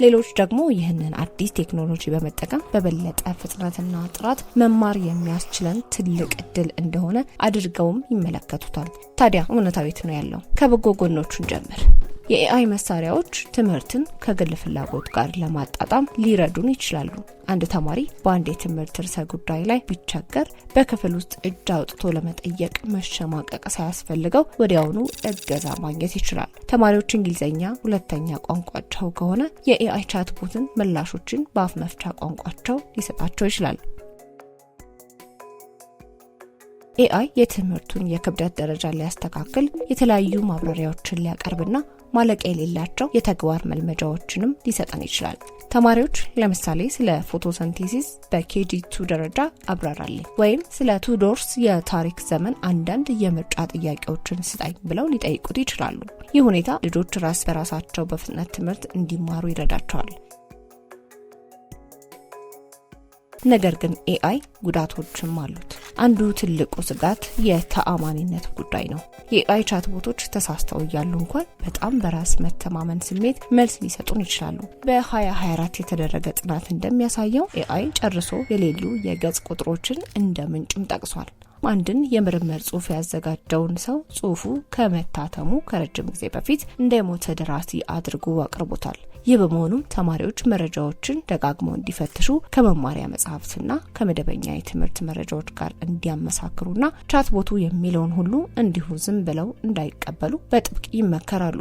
ሌሎች ደግሞ ይህንን አዲስ ቴክኖሎጂ በመጠቀም በበለጠ ፍጥነትና ጥራት መማር የሚያስችለን ትልቅ እድል እንደሆነ አድርገውም ይመለከቱታል። ታዲያ እውነታው የት ነው ያለው? ከበጎ ጎኖቹ እንጀምር። የ AI መሳሪያዎች ትምህርትን ከግል ፍላጎት ጋር ለማጣጣም ሊረዱን ይችላሉ። አንድ ተማሪ በአንድ የትምህርት ርዕሰ ጉዳይ ላይ ቢቸገር በክፍል ውስጥ እጅ አውጥቶ ለመጠየቅ መሸማቀቅ ሳያስፈልገው ወዲያውኑ እገዛ ማግኘት ይችላል። ተማሪዎች እንግሊዝኛ ሁለተኛ ቋንቋቸው ከሆነ የ AI chatbot ን ምላሾችን በአፍ መፍቻ ቋንቋቸው ሊሰጣቸው ይችላል። AI የትምህርቱን የክብደት ደረጃ ሊያስተካክል፣ የተለያዩ ማብራሪያዎችን ሊያቀርብና ማለቂያ የሌላቸው የተግባር መልመጃዎችንም ሊሰጠን ይችላል። ተማሪዎች ለምሳሌ ስለ photosynthesis በ KG 2 ደረጃ አብራራልኝ ወይም ስለ ቱዶርስ የታሪክ ዘመን አንዳንድ የምርጫ ጥያቄዎችን ስጠኝ ብለው ሊጠይቁት ይችላሉ። ይህ ሁኔታ ልጆች ራስ በራሳቸው በፍጥነት ትምህርት እንዲማሩ ይረዳቸዋል። ነገር ግን AI ጉዳቶችም አሉት። አንዱ ትልቁ ስጋት የተአማኒነት ጉዳይ ነው። የ AI chatbot ኦች ተሳስተው እያሉ እንኳን በጣም በራስ መተማመን ስሜት መልስ ሊሰጡን ይችላሉ። በ2024 የተደረገ ጥናት እንደሚያሳየው AI ጨርሶ የሌሉ የገጽ ቁጥሮችን እንደ ምንጭም ጠቅሷል። አንድን የምርምር ጽሑፍ ያዘጋጀውን ሰው ጽሑፉ ከመታተሙ ከረጅም ጊዜ በፊት እንደ የሞተ ደራሲ አድርጎ አቅርቦታል። ይህ በመሆኑም ተማሪዎች መረጃዎችን ደጋግመው እንዲፈትሹ፣ ከመማሪያ መጽሐፍትና ከመደበኛ የትምህርት መረጃዎች ጋር እንዲያመሳክሩና chatbot ኡ የሚለውን ሁሉ እንዲሁ ዝም ብለው እንዳይቀበሉ በጥብቅ ይመከራሉ።